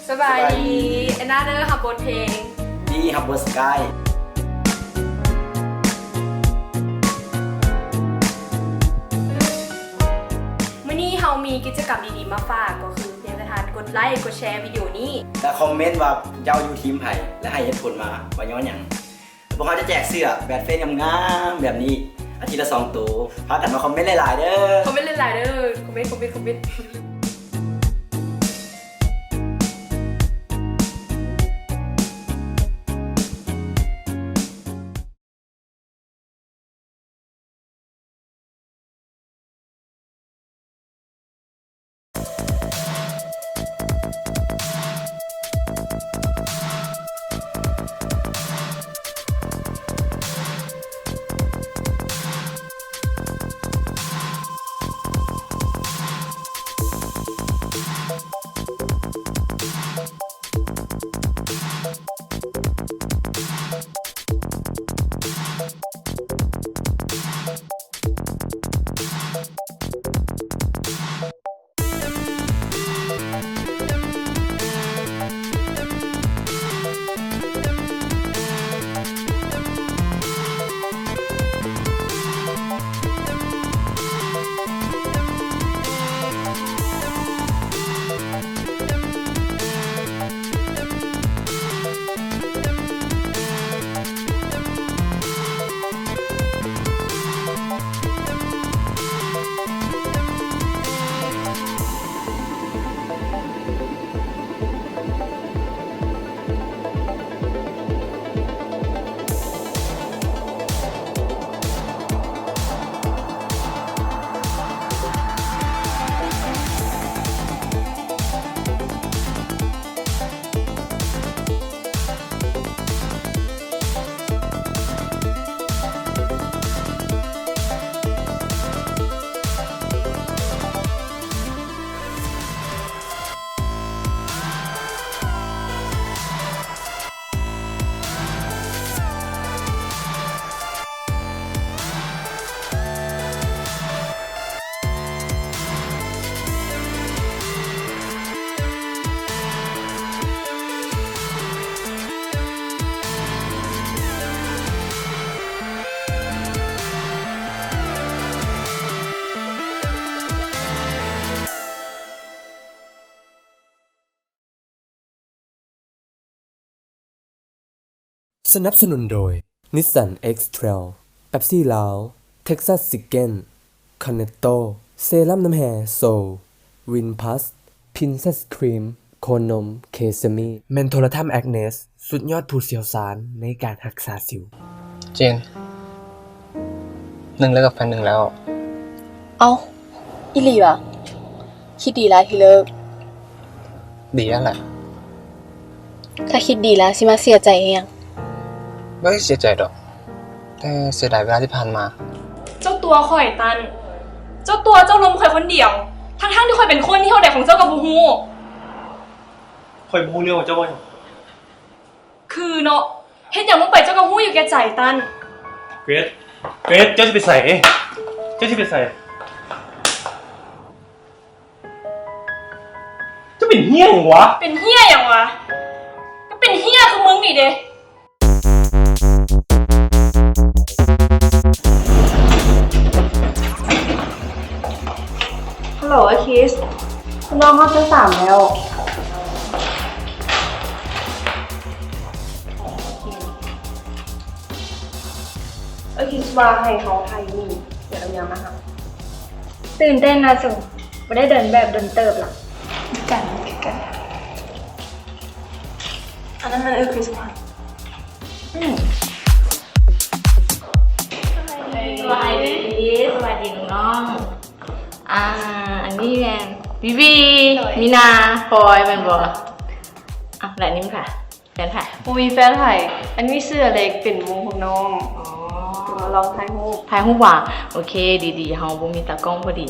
ສະບາຍດີ ສະບາຍດີ ແອນນາເດີ ຮັບບົດເພງ ດີ ຮັບບົດສະກາຍ. ມື້ນີ້ເຮົາມີກິດຈະກຳດີໆມາຝາກ ກໍຄືພຽງແຕ່ທ່ານກົດໄລ ກົດແຊວິດີໂອນີ້ ແລະ ຄອມເມັນວ່າເຈົ້າຢູ່ທີມໃຜ ແລະ ໃຫ້ເຫດຜົນມາວ່າຍ້ອນຫຍັງ. ພວກເຮົາຈະແຈກເສື້ອແບດເຟສງາມໆແບບນີ້ອາທິດລະສອງໂຕ. ພາກັນມາຄອມເມັນຫຼາຍໆເດີ. ຄອມເມັນຫຼາຍໆເດີ. ຄອມເມັນ ຄອມເມັນ ຄອມເມັນ. ສະໜັບສະໜູນໂດຍ ນິສສັນເອັກເທຣວ, ເປັບຊີລາວ, ເທັກຊັສຊິກເກັນ, ຄອນເນັດໂຕ, ເຊຣັມນ້ຳແຮ່ໂຊ, ວິນພລັສ, ພຣິນເຊັສຄຣີມ, ໂຄນົມ, ເຄຊາມີ, ແມ່ນໂທລະທຳແອັກເນສ ສຸດຍອດຜູ້ຊ່ຽວຊານໃນການຮັກສາສິວ. ເຈນ ໜຶ່ງເລີກກັບແຟນໜຶ່ງແລ້ວ. ເອົ້າ ອີ່ຫຼີຫວາ? ຄິດດີແລ້ວທີ່ເລີກ. ດີແລ້ວແຫຼະ. ຖ້າຄິດດີແລ້ວຊິມາເສຍໃຈເຮັດຫຍັງ? ບໍ່ໄດ້ເສຍໃຈດອກ ແຕ່ເສຍດາຍເວລາທີ່ຜ່ານມາ. ເຈົ້າຕົວະຂ້ອຍ ຕັນ. ເຈົ້າຕົວະ ເຈົ້າລົມຂ້ອຍຄົນດຽວ ທັງໆທີ່ຂ້ອຍເປັນຄົນທີເທົ່າໃດຂອງເຈົ້າກໍບໍ່ຮູ້. ຂ້ອຍບໍ່ຮູ້ເລື່ອງວ່າເຈົ້າເວົ້າຫຍັງ. ຄືເນາະ ເຮັດຫຍັງລົງໄປເຈົ້າກໍຮູ້ຢູ່ແກ່ໃຈ ຕັນ. ເກຣດ ເກຣດ ເຈົ້າຊິໄປໃສ? ເຈົ້າຊິໄປໃສ? ເຈົ້າເປັນເຫ້ຍຫຍັງວະ? ເປັນເຫ້ຍຫຍັງວະ? ກໍເປັນເຫ້ຍຄືມຶງນີ້ເດ້. ຮັລໂຫຼ ເອີຄິດ ລູກນ້ອງຮອດຊັ້ນສາມແລ້ວ. ເອີຄິດວ່າໃຫ້ເຮົາຖ່າຍຢູ່ນີ້ ດຽວລາວຍ່າງມາຫາ. ຕື່ນເຕັ້ນນະສູ ບໍ່ໄດ້ເດີນແບບດົນເຕີບລະ. ຄືກັນ ຄືກັນ. ອັນນັ້ນມັນເອີຄຣິສມາສ. ອືມ ສະບາຍດີ ສະບາຍດີນ້ອງໆ. ອ່າ ອັນນີ້ແມ່ນ ວີວີ ໂດຍ ມີນາ ພອຍ ແມ່ນບໍ່? ເອົ້າ ແລະນີ້ມັນໃຜ? ແຟນໃຜ? ບໍ່ມີແຟນໃຜ. ອັນນີ້ຊື່ອາເລັກ ເປັນໝູ່ພວກນ້ອງ. ອໍ ມາລອງຖ່າຍຮູບ. ຖ່າຍຮູບຫວາ? ໂອເຄ ດີໆ ເຮົາບໍ່ມີຕາກ້ອງພໍດີ.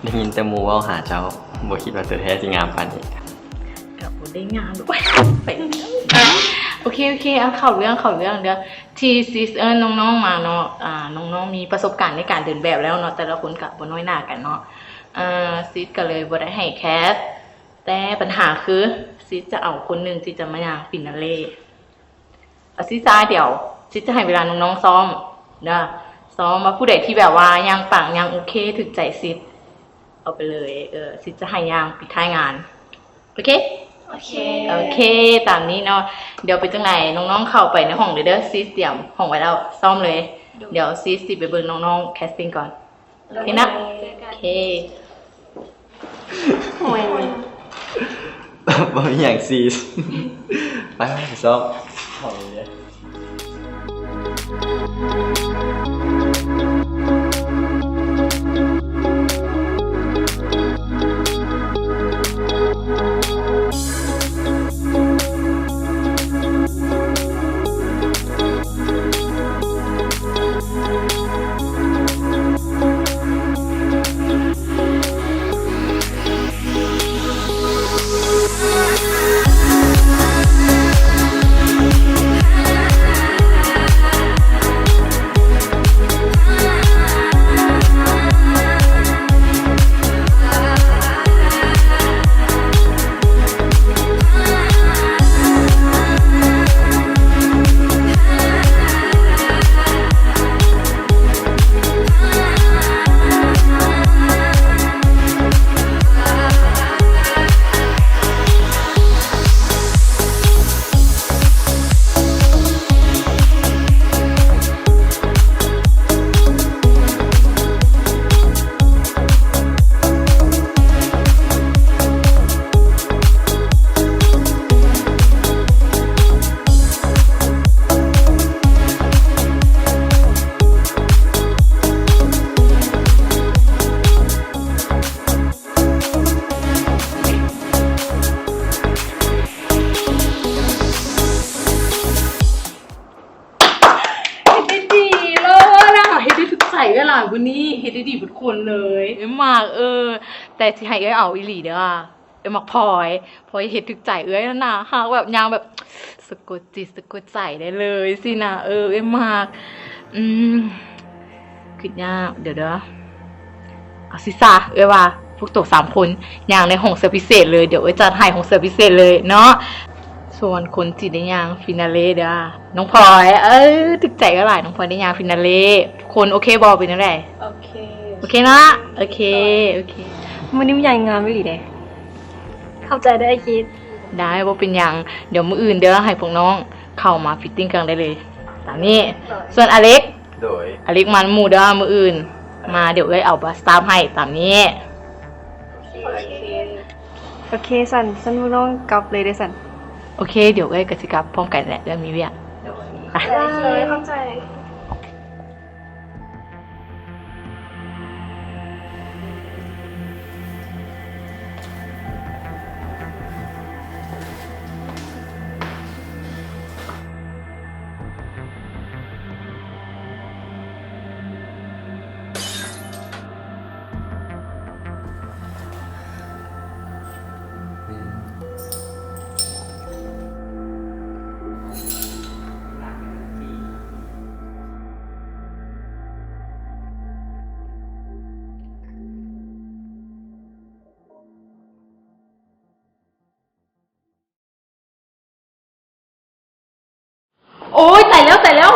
ໄດ້ຍິນແຕ່ໝູ່ເວົ້າຫາເຈົ້າ ບໍ່ຄິດວ່າຕົວແທ້ຊິງາມປານນີ້. ກໍບໍ່ໄດ້ງາມດອກ. ໂອເຄ ໂອເຄ ເອົາເຂົ້າເລື່ອງ ເຂົ້າເລື່ອງເດີ້. ທີ່ຊິດເອີ້ນນ້ອງໆມາເນາະ ອ່າ ນ້ອງໆມີປະສົບການໃນການເດີນແບບແລ້ວເນາະ ແຕ່ລະຄົນກໍບໍ່ນ້ອຍໜ້າກັນເນາະ. ເອີ ຊິດກໍເລີຍບໍ່ໄດ້ໃຫ້ແຄສ ແຕ່ບັນຫາຄື ຊິດຈະເອົາຄົນໜຶ່ງທີ່ຈະມາຍ່າງຟິນາເລ. ອາ ຊິດຊາ ດຽວຊິດຈະໃຫ້ເວລານ້ອງໆຊ້ອມເດີ ຊ້ອມວ່າຜູ້ໃດທີ່ແບບວ່າຍ່າງປັງ ຍ່າງໂອເຄ ຖືກໃຈຊິດ ເອົາໄປເລີຍ. ເອີ ຊິດຈະໃຫ້ຍ່າງປິດທ້າຍງານ. ໂອເຄ ໂອເຄ ໂອເຄ ຕາມນີ້ເນາະ. ດຽວເປັນຈັ່ງໃດ ນ້ອງໆເຂົ້າໄປໃນຫ້ອງເລີຍເດີ ຊິດຕຽມຫ້ອງໄວ້ແລ້ວ ຊ້ອມເລີຍ. ດຽວຊິດຊິໄປເບິ່ງນ້ອງໆແຄສຕິງກ່ອນ. ໂອເຄນະ ໂອເຄ ໂອ້ຍ ບໍ່ມີຫຍັງຊີສ ໄປ ໄປຊ້ອມ. ເຮັດໄດ້ດີເລີດອະ ເຮັດໄດ້ຖືກໃຈເອື້ອຍຫຼາຍມື້ນີ້ ເຮັດໄດ້ດີເບິດຄົນເລີຍ. ເອີ ມັກ ເອີ ແຕ່ຊິໃຫ້ເອື້ອຍເອົາອີ່ຫຼີເດີ ເອື້ອຍມັກພອຍ ພອຍເຮັດຖືກໃຈເອື້ອຍນະ ຫາກແບບຍ່າງແບບສະກົດຈິດສະກົດໃຈໄດ້ເລີຍຊີ້ນະ. ເອີ ເອື້ອຍມັກ ອືມ ຄິດຍາກ ດຽວເດີ. ເອົາຊິຊະ ເອື້ອຍວ່າພວກໂຕສາມຄົນຍ່າງໃນຫ້ອງເສື້ອພິເສດເລີຍ ດຽວເອື້ອຍຈັດໃຫ້ຫ້ອງເສື້ອພິເສດເລີຍເນາະ. ສ່ວນຄົນທີ່ໄດ້ຍ່າງຟິນາເລເດີ ນ້ອງພອຍ ເອີ ຖືກໃຈເອື້ອຍຫຼາຍ ນ້ອງພອຍໄດ້ຍ່າງຟິນາເລ. ທຸກຄົນໂອເຄບໍ່ ເປັນຈັ່ງໃດ? ໂອເຄ ໂອເຄເນາະ ໂອເຄ ໂອເຄ. ມື້ນີ້ມັນໃຫຍ່ງາມອີ່ຫຼີເດ້ ຂອບໃຈເດີອ້າຍຄິດ. ໄດ້ ບໍ່ເປັນຫຍັງ ດຽວມື້ອື່ນເດີ ໃຫ້ພວກນ້ອງເຂົ້າມາຟິດຕິ້ງກັນໄດ້ເລີຍ ຕາມນີ້. ສ່ວນອາເລັກ ໂດຍ ອາເລັກມານຳໝູ່ເດີ ມື້ອື່ນມາ ດຽວເອື້ອຍເອົາບັດສະຕາຟໃຫ້ ຕາມນີ້. ໂອເຄ ໂອເຄ ຊັ້ນ ຊັ້ນພວກນ້ອງກັບເລີຍເດີຊັ້ນ. ໂອເຄ ດຽວເອື້ອຍກໍຊິກັບພ້ອມກັນແຫຼະ ເອື້ອຍມີວຽກ. ໂດຍ ໄປ ໂດຍ ຂອບໃຈ. ໂອ້ຍ ຕາຍແລ້ວ ຕາຍແລ້ວ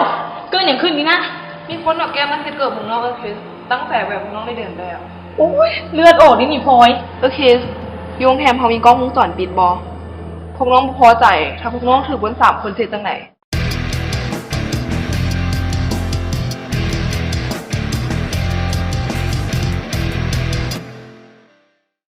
ເກີດຫຍັງຂຶ້ນນີ້ນະ? ມີຄົນເອົາແກ້ວມາເຮັດເກີບພວກນ້ອງເອີເຄສ ຕັ້ງໃຈແບບພວກນ້ອງໄດ້ເດີນແລ້ວ. ໂອ້ຍ ເລືອດອອກເດນີ້ພອຍ. ເອີເຄສ ຢູ່ໂຮງແຮມເຮົາມີກ້ອງວົງຈອນປິດບໍ່? ພວກນ້ອງບໍ່ພໍໃຈ ຖ້າພວກນ້ອງຖືກຄົນສາມຄົນຊິເຮັດຈັ່ງໃດ?